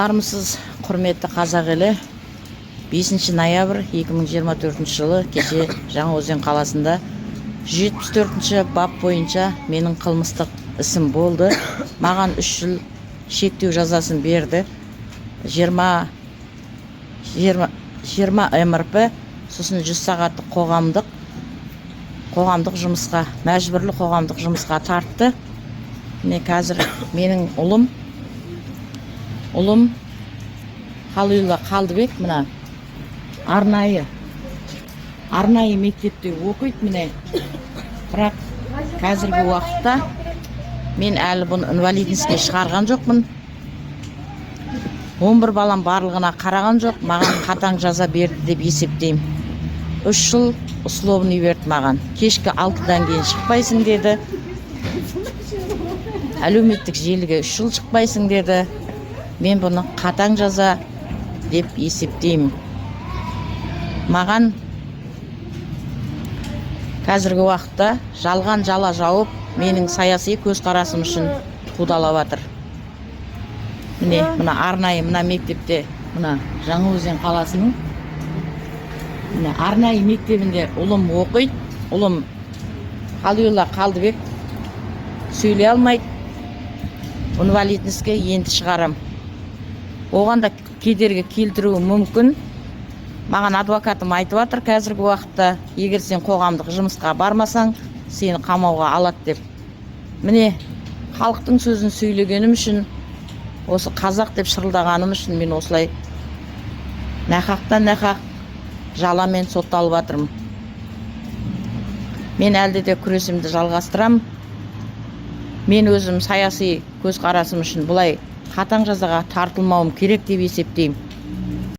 Армысыз, құрметті қазақ елі! 5 ноябрь 2024 жылы кеше Жаңаөзен қаласында 174 бап бойынша менің қылмыстық ісім болды. Маған 3 жыл шектеу жазасын берді. 20 20 20 МРП, сосын 100 сағаттық қоғамдық жұмысқа, мәжбүрлі қоғамдық жұмысқа тартты. Міне, қазір менің ұлым Халилла Қалдыбек мына арнайы мектепте оқиды, міне. Бірақ қазіргі уақытта мен әлі бұны инвалидностьке шығарған жоқпын. 11 балам барлығына қараған жоқ. Маған қатаң жаза берді деп есептеймін. 3 жыл условный берді маған. Кешкі 6-дан кейін шықпайсың деді, әлеуметтік желіге 3 жыл шықпайсың деді. Мен бұны қатаң жаза деп есептеймін. Маған қазіргі уақытта жалған жала жауып, менің саяси көзқарасым үшін қудалап жатыр. Міне, мына арнайы мына мектепте, мына Жаңаөзен қаласының, міне, арнайы мектебінде ұлым оқиды. Ұлым Халиулла Қалдыбек сөйлей алмайды. Инвалидностьке енді шығарам, оған да кедергі келтіруі мүмкін. Маған адвокатым айтып жатыр: қазіргі уақытта егер сен қоғамдық жұмысқа бармасаң, сені қамауға алады деп. Міне, халықтың сөзін сөйлегенім үшін, осы қазақ деп шырылдағаным үшін мен осылай нақақтан нақақ жаламен сотталып жатырмын. Мен әлде де күресімді жалғастырамын. Мен өзім саяси көзқарасым үшін бұлай қатаң жазаға тартылмауым керек деп есептеймін.